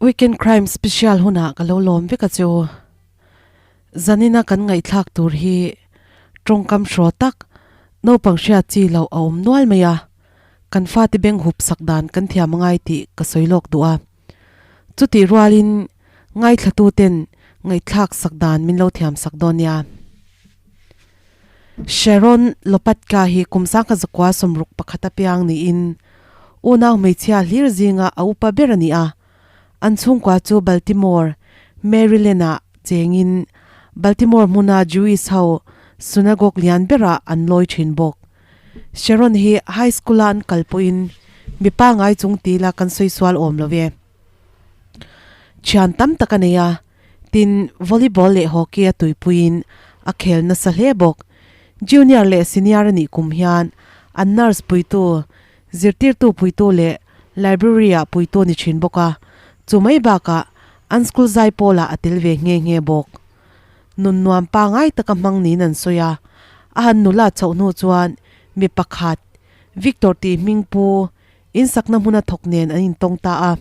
Weekend Crime Special hunah ka lo lawm vek a che u. Zanina kan ngaihthlak tur hi tawngkam hraw tak, naupang hriat chi loh a awm nual mai a, kan fate beng hup sak dan kan thiam angai tih ka sawi lawk duh a. Chutih rualin ngaithlatuten ngaihthlak sak dan min lo thiam sak dawn nia. Sharon Lopatka hi kum sangkhat zakua sawmruk pakhat apiang niin unau hmeichhia hlir zinga a upa ber a ni a. An chhungkua chu Baltimore, Maryland-ah chengin Baltimore hmuna Jewish ho synagogue lian berah an lawi thin bawk. Sharon hi high school-a an kal pawhin mi pangai chung tila kan sawi sual awm lo e. Thian tam tak a nei a, tin volleyball leh hockey a tuipuiin a khel nasa hle bawk. Junior leh senior a nih kum hian an nurse puitu, zirtirtu puitu leh library-ah puitu a ni thin bawk a, chu mai bakah an school zai pawlah a tel ve nghe nghe bawk. Nun nuam pangai taka hmang niin an sawi a, a han nula chhoh hnu chuan mi pakhat, Victor tih hming pu, Insakna hmuna thawk nen an intawng ta a.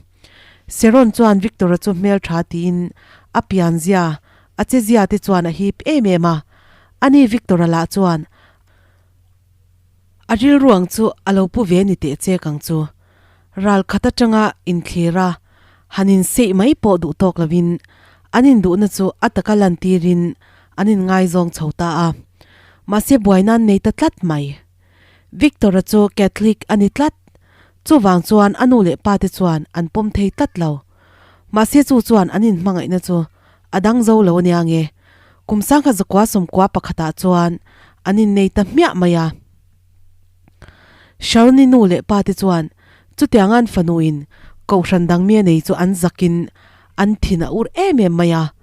Sharon chuan Victor-a chu hmel tha tiin a pianzia, a chezia te chuan a hip em em a. Ani Victor-a lah chuan a rilru ang chu a lo pu ve ni teh chek ang chu. Ral khat atanga inthlir a, han inseih mai pawh duh tawk lovin an induhna chu a taka lantirin an inngaizawng chho ta a. Mahse buaina an nei ta tlat mai. Victor-a chu Catholic a ni tlat. Chuvang chuan a nu leh pa te chuan an pawm thei tlat lo. Mahse chu chuan an inhmangaihna chu a dang zo lo ania nge. Kum sangkhat zakua sawmkua pakhatah chuan an innei ta hmiah mai a. Sharon-i nu leh pa te chuan chutianga an fanuin kohhran dang mi a nei chu an zakin an thin a ur em em mai a.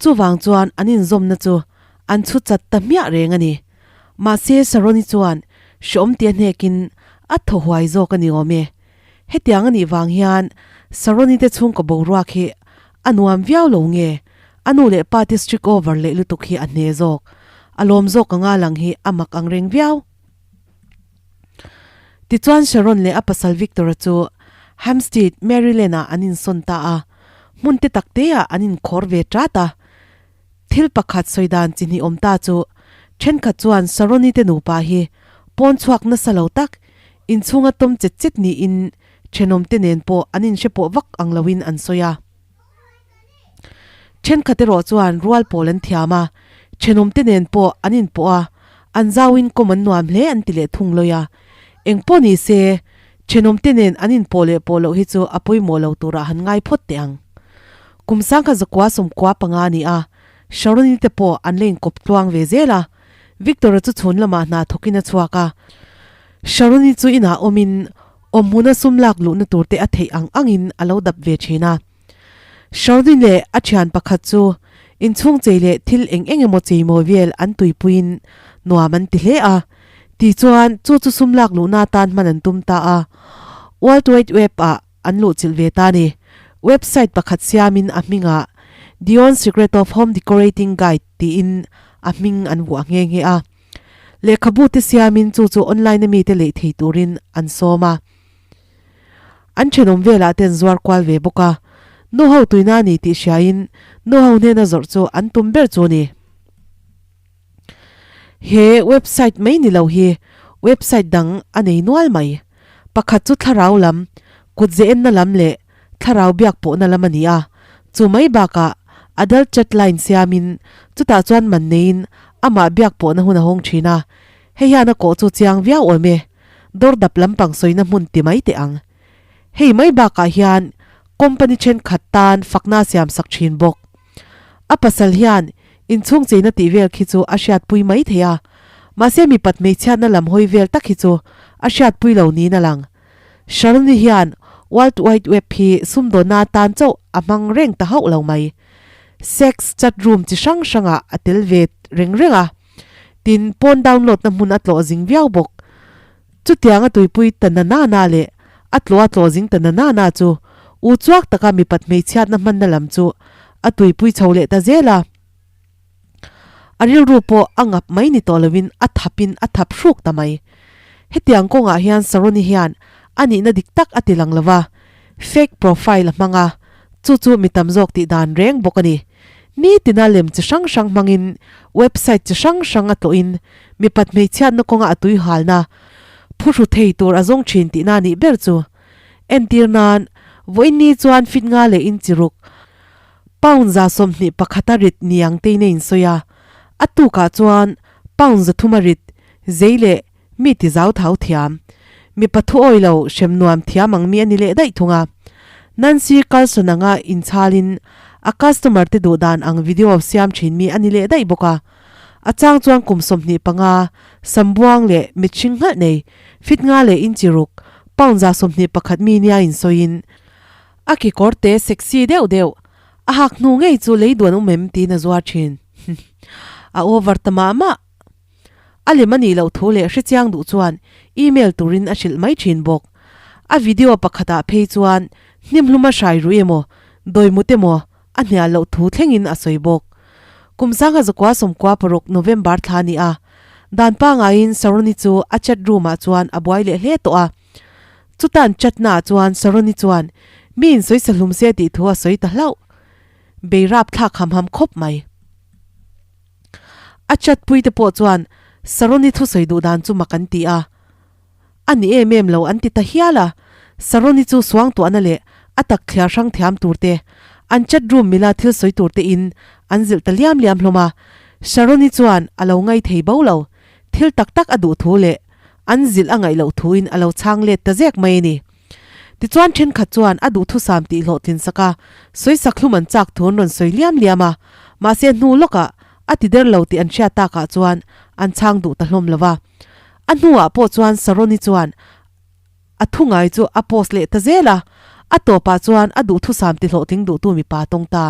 Chuvang chuan an inzawmna chu an chhu chat ta hmiah reng a ni. Mahse Saroni chuan hreawm tia hnekin a thaw huai zawk a ni awm e. Hetiang a nih vang hian Saroni te chhungkaw boruak hi a nuam viau lo nge, a nu leh pa te strict over leh lutuk hi a hne zawk. A lawm zawk anga lang hi a mak ang reng viau. Tichuan Sharon leh a pasal Victor-a chu Hampstead, Maryland-ah an insawn ta a, hmun te tak te-ah an inkhawr ve ṭat a. Thil pakhat sawi dan chi hnih awm ta chu, thenkhat chuan Saroni te nupa hi pawn chhuak nasa lo tak, inchhunga tawm chet chet niin thenawm te nen pawh an inhre pawh vak ang loin an sawi a. Thenkhat erawh chuan rual pawl an thiam a, thenawm te nen pawh an inpawh a, an zauin kawm an nuam hle an ti leh thung lawi a. Engpawh ni se, thenawm te nen an inpawh leh pawh loh hi chu a pawimawh lo turah han ngai phawt teh ang. Kum sangkhat zakua sawmkua panga a ni a, Sharon-i te pawh an la inkawp tluang ve zel a. Victor-a chu chhun lamah hna thawkin a chhuak a. Sharon-i chu inah awmin awmhmuna sum lak luhna tur te a theih ang angin a lo dap ve thin a. Sharon-i leh a thian pakhat chu inchhung chei leh thil eng eng emaw cheimawi vel an tuipuiin nuam an ti hle a. Tichuan, chu chu sum lak luhna atan hman an tum ta a. World Wide Web-ah an luhchilh ve ta a ni. Website pakhat siamin a hmingah Dion Secret of Home Decorating Guide tiin a hming an vuah nghe nghe a. Lehkhabu te siamin chu chu online a mite lei thei turin an sawm a. An thenawm velah te an zuar kual ve bawk a. Nu ho tuina a ni tih hriain nu ho hnena zawrh chu an tum ber chu a ni. He website mai ni lo hi website dang a nei nual mai. Pakhat chu thlarau lam, kut ze enna lam leh thlarau biak pawhna lam a ni a. Chu mai bakah adult chat line siamin chutah chuan man neiin amah biak pawhna hun a hawng thin a. Hei hian a kawh chu chiang viau awm e. Dawr dap lampang sawina hmun ti mai teh ang. Hei mai bakah hian company thenkhat tan fakna a siamsak thin bawk. A pasal hian inchhung cheina tih vel khi chu a hriatpui mai thei a, mahse mipat hmeichhiatna lam hawi vel tak hi chu a hriatpui lo niin a lang. Sharoni hian World Wide Web hi sumdawnna atan chauh a hmang reng ta hauh lo mai. Sex chat room chi hrang hrangah a tel ve reng reng a, tin pawn download na hmun a tlawh zing viau bawk. Chutiang a tuipui ta na na na leh a tlawh a tlawh zing ta na na na chu u chuak taka mipat hmeichhiatna hmanna lam chu a tuipui chho leh ta zel a. A rilru pawh a ngap mai ni tawh loin a thapin a thap hruk ta mai. Hetiang kawngah hian Saroni hian a nihna dik tak a ti lang lo va, fake profile a hmang a. Chu chu mi tam zawk tih dan reng bawk a ni. Nitina lem chi hrang hrang hmangin website chi hrang hrang a tlawhin mipat hmeichhiatna kawnga a tui halna phuhru thei tur a zawng thin tihna nih ber chu. Entir nan, vawiin ni chuan fit nga leh inchi ruk, pound 21 a rit ni ang tein a insawi a, a tukah chuan pound 300 a rit zei leh Mi ti zau thau thiam. Mipa thu awi lo hrem nuam thiam ang mi a ni leh daih thung a. Nancy Carlson anga inchhalin a customer te duh dan ang video siam thin mi a ni leh daih bawk a. A chang chuan kum 25, sambuang leh mithring nghalh nei, fit nga leh inchi ruk, pound 21 mi nia insawiin a kekawr te sexy deuh deuh a hak hnu ngei chu lei duan awm em tiin a zuar thin. A over ta mah mah. A lem a nih loh thu leh hrechiang duh chuan email turin a hrilh mai thin bawk. A video pakhatah phei chuan hnimhlum a hrai ruih emaw, dawimut emaw a hnial loh thu thlengin a sawi bawk. Kum 1996 November thla a ni a, dan pangaiin Saroni chu a chat room-ah chuan a buai leh hle tawh a. Chutan chat-naah chuan Saroni chuan mi insawi sahlum se tih thu a sawi ta hlauh. Bei rapthlak ham ham khawp mai. A chatpui te pawh chuan Saroni thusawi duh dan chu mak an ti a, a ni em em lo an ti ta hial a. Saroni chu suangtuahna leh a tak thliar hrang thiam tur te, an chat room mila thil sawi tur te in an zilh ta liam liam hlawm a. Saroni chuan a lo ngai thei bo lo, thil tak tak a duh thu leh an zilh a ngaih loh thu in a lo chhang let ta zek mai a ni. Tichuan thenkhat chuan a duhthusam tih hlawhtlin sak a, sawisak hlum an chak thu an rawn sawi liam liam a, mahse hnu lawkah a ti der lo tih an hriat takah chuan an chhang duh ta hlawm lo va. A hnuah pawh chuan Saroni chuan a thu ngai chu a post leh ta zel a, a tawpah chuan a duhthusam ti hlawhtling duhtu mipa tawng ta.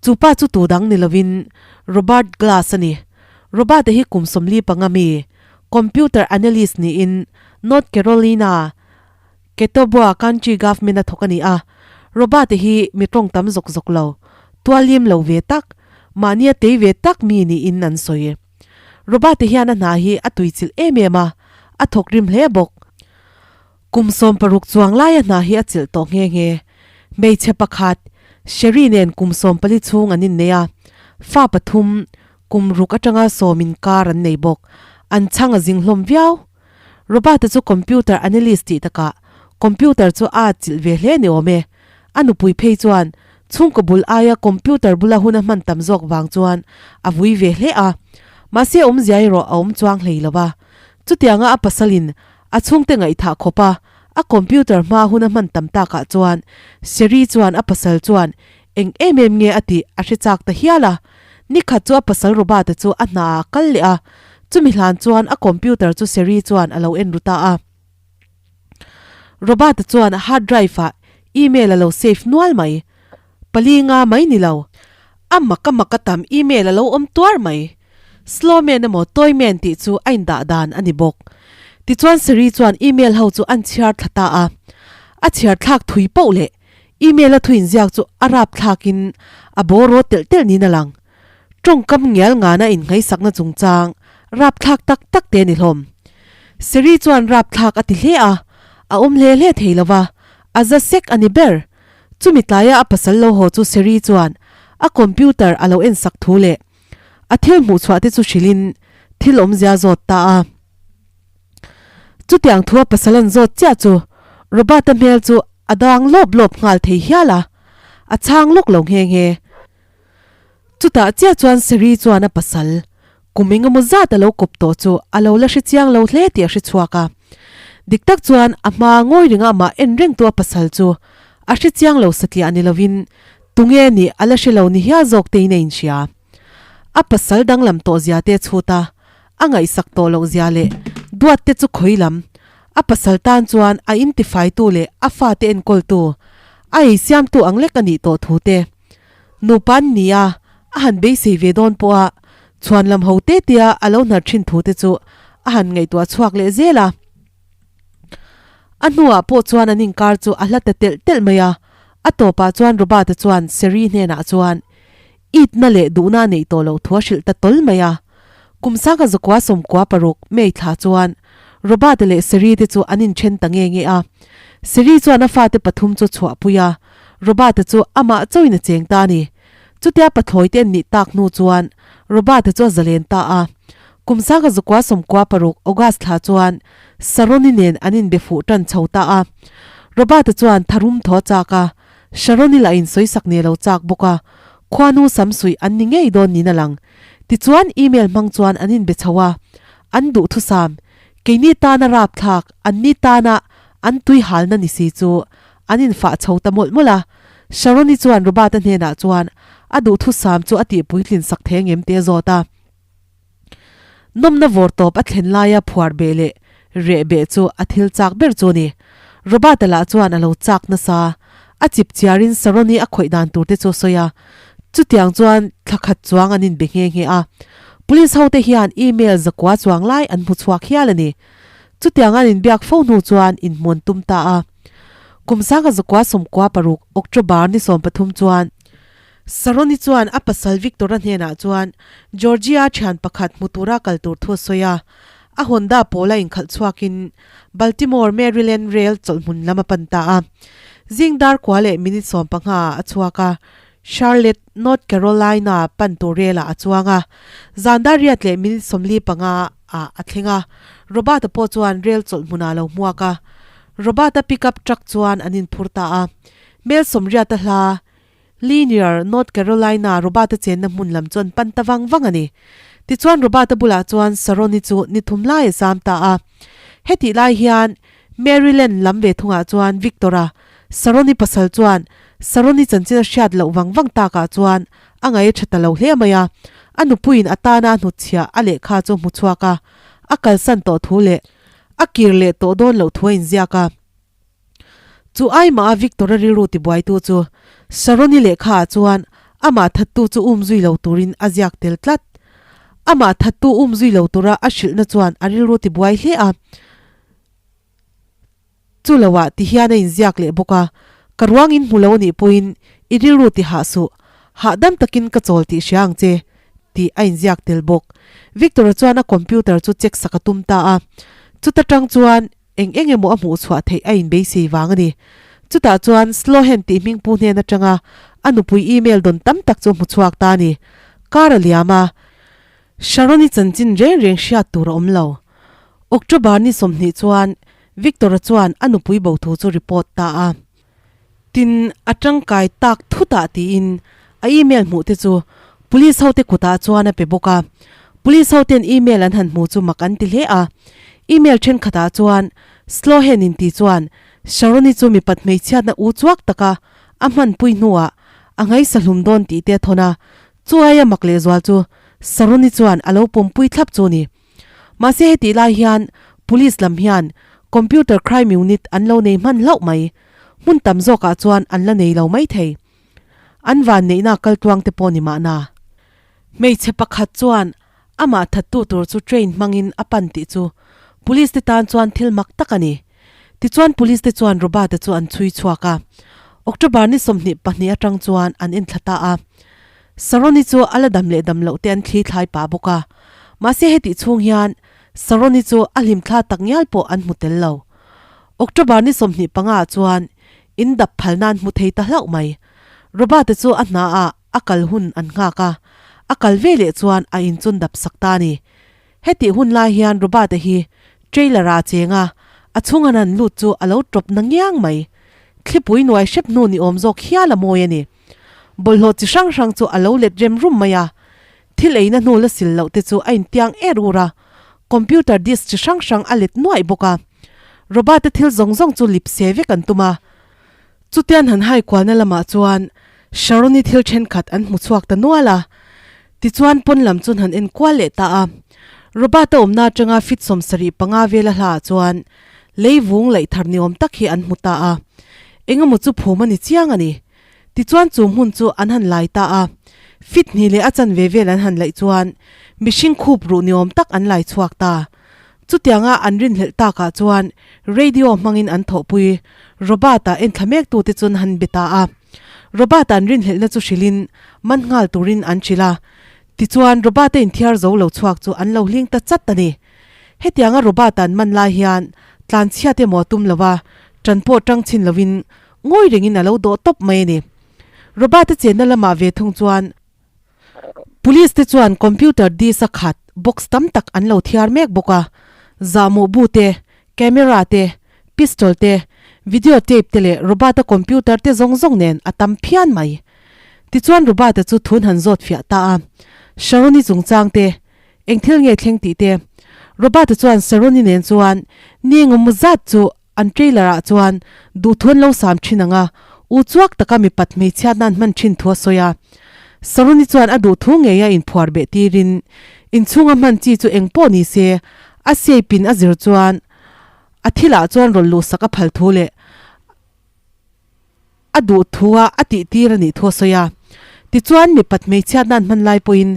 Chu pa chu tu dang ni lovin Robert Glass a ni. Robert-a hi kum 45 mi, computer analyst niin North Carolina, Catawba Country Government-a thawk a ni a. Robert-a hi mi tawng tam zawk zawk lo, tualim lo ve tak, mahnia tei ve tak mi niin an sawi. Robert-a hian a hna hi a tuichilh em em a, a thawk rim hle bawk. Kum 16 chuang laia hna hi a chilh tawh nghe nghe. Hmeichhe pakhat, Sherry nen kum 14 chhung an innei a, fa pathum, kum ruk atanga sawm inkar an nei bawk. An chhang a zing hlawm viau. Robert-a chu computer analyst tih takah computer chu a atchilh ve hle ni awm e. A nupui phei chuan chhungkaw bul aia computer bula hun a hman tam zawk vang chuan a vui ve hle a. Mahse awmzia erawh a awm chuang hlei lo va. Chutianga a pasalin A chhungte ngaihthah khawp a, a computer hma hun a hman tam takah chuan Sherry chuan a pasal chuan eng em em nge a tih a hre chak ta hial a. Nikhat chu a pasal Robert-a chu a hnaah a kal leh a, chumi hlan chuan a computer chu Sherry chuan a lo en ru ta a. Robert-a chuan hard drive-ah email a lo save nual mai. Pali nga mai ni lo. A mak a mak a tam email a lo awm tuar mai. Slow man emaw toy man tih chu a indah dan a ni bawk. Tichuan Siri chuan email ho chu an chhiar thla ta a. A chhiar thlak thui poh leh email a thu inziak chu a rap thlakin a bawraw telh telh niin a lang. Tawngkam ngial ngana innghaisakna chungchang rap thlak tak tak te a ni hlawm. Siri chuan rap thlak a ti hle a, a awm hle hle thei lo va, a za sek a ni ber. Chumi tlaia a pasal lo haw chu Siri chuan a computer a lo ensak thu leh A thil hmuh chhuah te chu hrilhin thil awmzia zawt ta a. Chutiang thu a pasal an zawt chiah chu Robert-a hmel chu a dang lawp lawp nghal thei hial a, a chhang lawk lo nghe nghe. Chutah chiah chuan Seri chuan a pasal kum engemaw zat a lo kawp tawh chu a lo la hre chiang lo hle tih a hre chhuak a. Dik tak chuan a hma ngawi ringa amah en rengtu a pasal chu a hre chiang lo satliah ni lovin Tunge nih a la hre lo ni hial zawk tein a inhria. A pasal danglam tawh zia te chhut a, a ngaihsak tawh loh zia leh duat te chu khawi lam. A pasal tan chuan a intifaitu leh a fate enkawltu, a eisiamtu ang lek a nih tawh thu te. Nupa an ni a, a han beisei ve dawn pawh a, chhuan lam ho te tia a lo hnar thin thu te chu a han ngaihtuah chhuak leh zel a. A hnuah pawh chuan an inkar chu a hla ta telh telh mai a, a tawpah chuan Robert-a chuan Sherry hnenah chuan itna leh duhna a neih tawh loh thu a hrilh ta tawl mai a. Kum 1996 May thla chuan. Robert-a leh Seri te chu an inthen ta nge nge a. Seri chuan a fate pathum chu chhuahpui a, Robert-a chu amah chauhin a cheng ta a ni. Chutia pathlawi te an nih tak hnu chuan Robert-a chu a zalen ta a. Kum sanga zakua sawmkua paruk August thla chuan Saroni nen an inbe fuh tan chho ta a. Robert-a chuan tharum thaw a chak a, Sharoni lah in sawisak nei lo chak bawk a, khuanu samsuih an ni ngei dawn niin a lang. Tichuan email hmang chuan an inbe chho a, an duhthusam, keini tana rapthlak, anni tana an tui halna ni si chu an infah chho ta mawlh mawlh a. Sharoni chuan Robert-a hnenah chuan a duhthusam chu a tih puitlin sak thei angem tih a zawt a. Nawmna vawr tawp a thlen laia phuar beh leh reh beh chu a thil chak ber chu a ni. Robert-a lah chuan a lo chak nasa. A chip chiarin Saroni a khawih dan tur te chu a sawi a. Chutiang chuan thla khat chuang an inbe nghe nghe a. Police hote hian email zakua chuang lai an hmu chhuak hial a ni. Chutiang an inbiak fo hnu chuan inhmuan tum ta a. Kum sanga zakua sawmkua paruk October ni 13 chuan Saroni chuan a pasal Victor-a hnenah chuan Georgia thian pakhat hmu tura kal tur thu a sawi a. A Honda pawl a inkhalh chhuakin Baltimore, Maryland rel chawlhhmun lam a pan ta a. Zing dar kua leh minute 15 ah a chhuak a, Charlotte, North Carolina pan tur relah a chuang a. Zan dar riat leh minute 45 ah a thleng a. Robert-a pawh chuan rel chawlhhmunah a lo hmuak a. Robert-a pickup truck chuan an inphur ta a. Mel sawmriata hla Linear, North Carolina, Robert-a chenna hmun lam chuan pan ta vang vang a ni. Tichuan Robert-a bulah chuan Saroni chu ni thum lai a zam ta a. Hetih lai hian Maryland lam ve thungah chuan Victor-a, Saroni pasal chuan Saroni chanchin a hriat loh vang vang takah chuan a ngaih a tha ta lo hle mai a. A nupuiin a tana a hnutchhiah a lehkha chu a hmu chhuak a, a kalsan tawh thu leh a kir leh tawh dawn loh thu a inziak a. Chu aimah a Victor-a rilru tibuaitu chu Saroni lehkha ah chuan amah thattu chu um zui lo turin a ziak tel tlat. Amah thattu um zui lo tura a hrilhna chuan a rilru tibuai hle a. Chu loah ti hian a inziak leh bawk a, Ka ruang in hmu lo anih pawhin i rilru ti hah suh, hahdam takin ka chawl tih hria ang che, tih a inziak tel bawk. Victor-a chuan a computer chu check sak a tum ta a. Chuta tang chuan Eng eng emaw a hmuh chhuah theih a inbeisei vang a ni. Chutah chuan Slohen tih hmingpu hnen atanga a nupui email dawn tam tak chu a hmu chhuak ta a ni. Kar a liam a, Sharon-i chanchin reng reng hriat tur a awm lo. October ni 20 chuan Victor-a chuan a nupui bo thu chu report ta a. Tin, a tangkai tak thutah tiin a email hmuh te chu Police hote kutah chuan a pe bawk a. Police hoten email an han hmu chu mak an ti hle a. Email thenkhatah chuan Slohen inti chuan Sharoni chu mipat hmeichhiatna u chuak taka a hmanpui hnuah a ngaisa hlum dawn tih te a thawn a. Chu aia mak lehzual chu Sharoni chuan a lo pawmpui thlap chu a ni. Mahse hetih lai hian Police lam hian Computer Crime Unit an lo nei hman hlauh mai. Hmun tam zawkah chuan an la nei lo mai thei. An van neihna kaltluang te pawh ni mahna. Hmeichhe pakhat chuan amah thattu tur chu train hmangin a pan tih chu Police te tan chuan thil mak tak a ni. Tichuan Police te chuan Robert-a chu an chhui chhuak a. October ni 22 atang chuan an enthla ta a. Saroni chu a la dam leh dam loh te an thli thlai pah bawk a. Mahse hetih chhung hian Saroni chu a hlimthla tak ngial pawh an hmu tel lo. October ni 25 ah chuan in dap phal nan hmu thei ta hlauh mai. Robert-a chu a hna ah a kal hun an nghak a, a kal ve leh chuan a in chun dap sak ta a ni. Hetih hun lai hian Robert-a hi trailer ah a cheng a, a chhung an han lut chu a lo tawp na ngiang mai. Thlipui nuai hrep hnu ni awm zawk hial a mawi a ni. Bawlhhlawh chi hrang hrang chu a lo let rem rum mai a, thil eina hnu la sil loh te chu a intiang er ur a, computer disk chi hrang hrang a let nuaih bawk a. Robert-a thil zawng zawng chu lip se vek an tum a. Chutian han hai kualna lamah chuan Sharon-i thil thenkhat an hmu chhuak ta nual a, tichuan pawn lam chu han en kual leh ta a. Robert-a awmna atanga feet 75 vela hlaah chuan lei vung laih thar ni awm tak hi an hmu ta a, engemaw chu phum a ni chiang a ni. Tichuan chu hmun chu an han lai ta a, feet hnih leh a chanve vel an han laih chuan mihring khup ruh ni awm tak an lai chhuak ta. Chutianga an rinhlelh takah chuan radio hmangin an thawhpui Robert-a enthla mektute chuan han be ta a. Robert-a an rinhlelhna chu hrilhin man nghal turin an hrilh a. Tichuan Robert-a inthiar zo lo chhuak chu an lo hling ta chat a ni. Hetianga Robert-a'n man lai hian tlanchhiat emaw a tum lo a, ṭan pawh ṭang chhin lovin ngawi rengin a lo dawh tawp mai a ni. Robert-a chenna lamah ve thung chuan Police te chuan computer disk a khat box tam tak an lo thiar mek bawk a, zahmawh bu te, camera te, pistol te, video tape te leh Robert-a computer te zawng zawng nen a tam phian mai. Tichuan Robert-a chu thun han zawt fiah ta a, Sharon-i chungchang te, eng thil nge thleng tih te. Robert-a chuan Sharon-i nen chuan ni engemaw zat chu an trailer ah chuan duhthu an lo sam thin ang a, u chuak taka mipat hmeichhiatna an hman thin thu a sawi a. Saruni chuan a duhthu ngei a inphuar beh tirin inchhunga hman chi chu eng pawh ni se a shape in a zir chuan a thilah chuan rawn luhsak a phal thu leh a duh thua a tih tir a nih thu a sawi a. Tichuan mipat hmeichhiatna an hman lai pawhin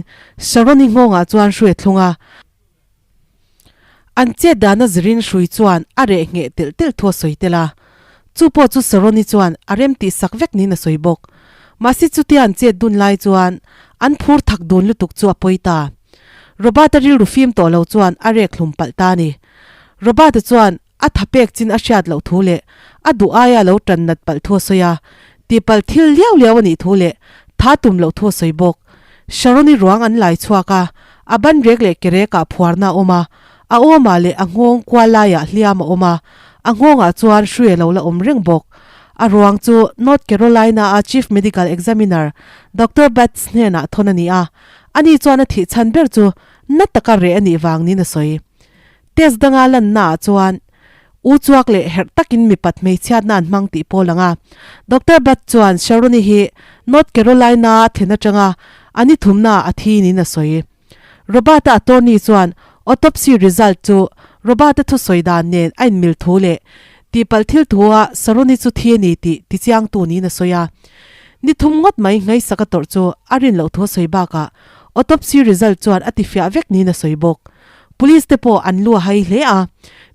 Saroni nghawngah chuan hruai a thlung a. An chet dana zirin hrui chuan a reh ngheh telh telh thu a sawi tel a. Chu pawh chu Saroni chuan a rem tih sak vek niin a sawi bawk. Mahse chutia an chet dun lai chuan an phur thak dun lutuk chu a pawi ta. Robert-a rilru fim tawh lo chuan a rek hlum palh ta a ni. Robert-a chuan A tha pek chin a hriat loh thu leh a duh aia lo tan nat palh thu a sawi a, tihpalh thil liau liau a nih thu leh tha tum loh thu a sawi bawk. Sharon-i ruang an lai chhuak a, a ban rek leh ke rekah phuarna a awm a, a awmah leh a nghawng kual laiah hliam a awm a, a nghawngah chuan hrui a lo la awm reng bawk. A ruang chu North Carolina-a Chief Medical Examiner Doctor Batts hnenah thawn a ni a, ani chuan a thih chhan ber chu na taka reh a nih vang niin a sawi. Test danga lannaah chuan u chuak leh herh takin mipat hmeichhiatna an hmang tih pawh a lang a. Doctor Butt chuan Sharoni hi North Carolina-a thlen atanga a ni thumnaah a thi niin a sawi. Robert-a attorney chuan autopsy result chu Robert-a thusawi dan nen a inmil thu leh tihpalh thil thua Sharoni chu thi a ni tih tichiangtu niin a sawi a. Ni thum ngawt mai ngaihsak a tawrh chu a rin loh thu a sawi bakah autopsy result chuan a tifiah vek niin a sawi bawk. Police te pawh an lu a hai hle a,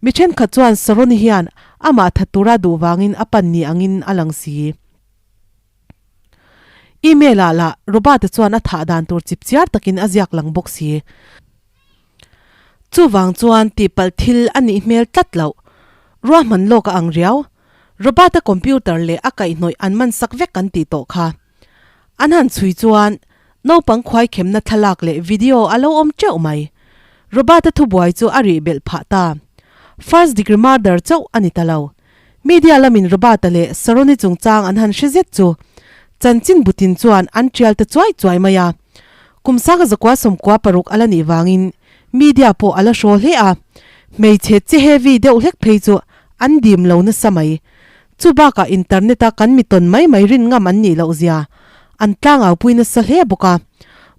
mi thenkhat chuan Saroni hian amah that tura duh vangin a pan ni angin a lang si. Email ah lah Robert-a chuan a thah dan tur chip chiar takin a ziak lang bawk si. Chuvang chuan tihpalh thil a nih hmel tlat loh. Ruahman lawk a ang riau. Robert-a computer leh a kaihhnawih an man sak vek kan tih tawh kha. An han chhui chuan naupang khuaikhemna thlalak leh video a lo awm teuh mai. Robert-a thubuai chu a rih belh phah ta. First degree murder chauh a ni ta lo. Media lamin Robert-a leh Saroni chungchang an han hre zet chu chanchin butin chuan an tial ta chuai chuai mai a. Kum sanga zakua sawmkua paruk a la nih vangin media pawh a la hraw hle a. Hmeichhe che heavy deuh hlek phei chu an dim lo nasa mai. Chu bakah internet a kan mi tawn mai mai rin ngam an nih loh zia an tlangau pui nasa hle bawk a,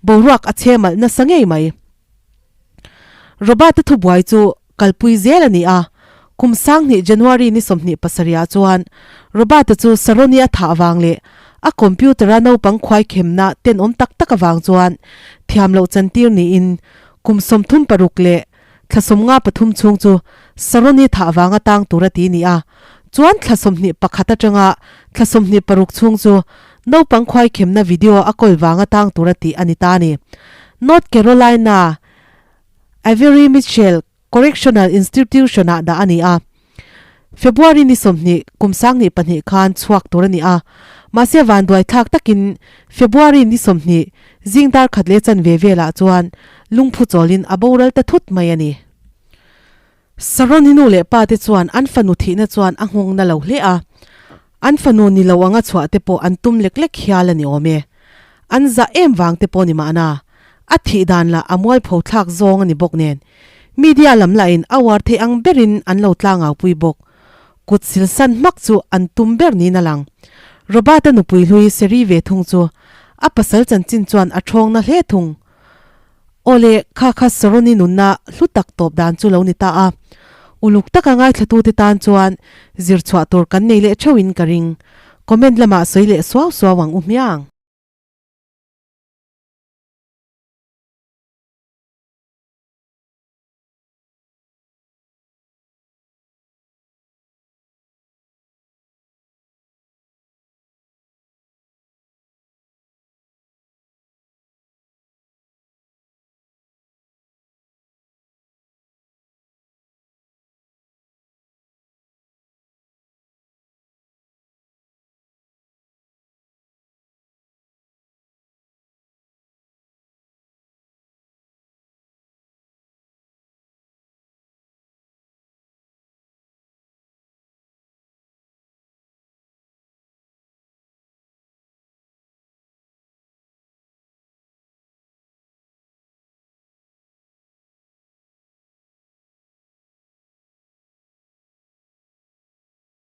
boruak a chhe malh nasa ngei mai. Robert-a thubuai chu kalpui zel a ni a, kum sanghnih January ni 27 ah chuan Robert-a chu Saroni a thah vang leh a computer-a naupang khuaikhemna tenawm tak tak avang chuan thiam loh chantir niin kum 36 leh Thla 53 chhung chu Saroni thah vanga tang tur a ti ni a, chuan thla 21 atanga thla 26 chhung chu naupang khuaikhemna video a kawl vanga tang tur a tih a ni ta a ni. North Carolina Avery Mitchell Correctional Institution-ah dah a ni a. February ni 20 kum 2002 khan chhuak tur a ni a, mahse vanduai thlak takin February ni 20 zing dar khat leh chanve velah chuan lungphu chawlin a boral ta thut mai a ni. Saroni nu leh pa te chuan an fanu thihna chuan a nghawng na lo hle a, an fanu ni lo anga chhuah te pawh an tum lek lek hial a ni awm e. An zah em vang te pawh ni mahna, a thih dan lah a mualpho thlak zawng a ni bawk nen, media lam lahin a uar theih ang berin an lo tlangau pui bawk. Kut sil san hmak chu an tum ber niin a lang. Robert-a nupui hlui Seri ve thung chu a pasal chanchin chuan a ṭhawng na hle thung. Awle, kha kha Saroni nunna hlu tak tawp dan chu lo ni ta a. Uluk taka ngaithlatute tan chuan zir chhuah tur kan nei leh theuhin ka ring. Comment lamah sawi leh suau suau ang u hmiang.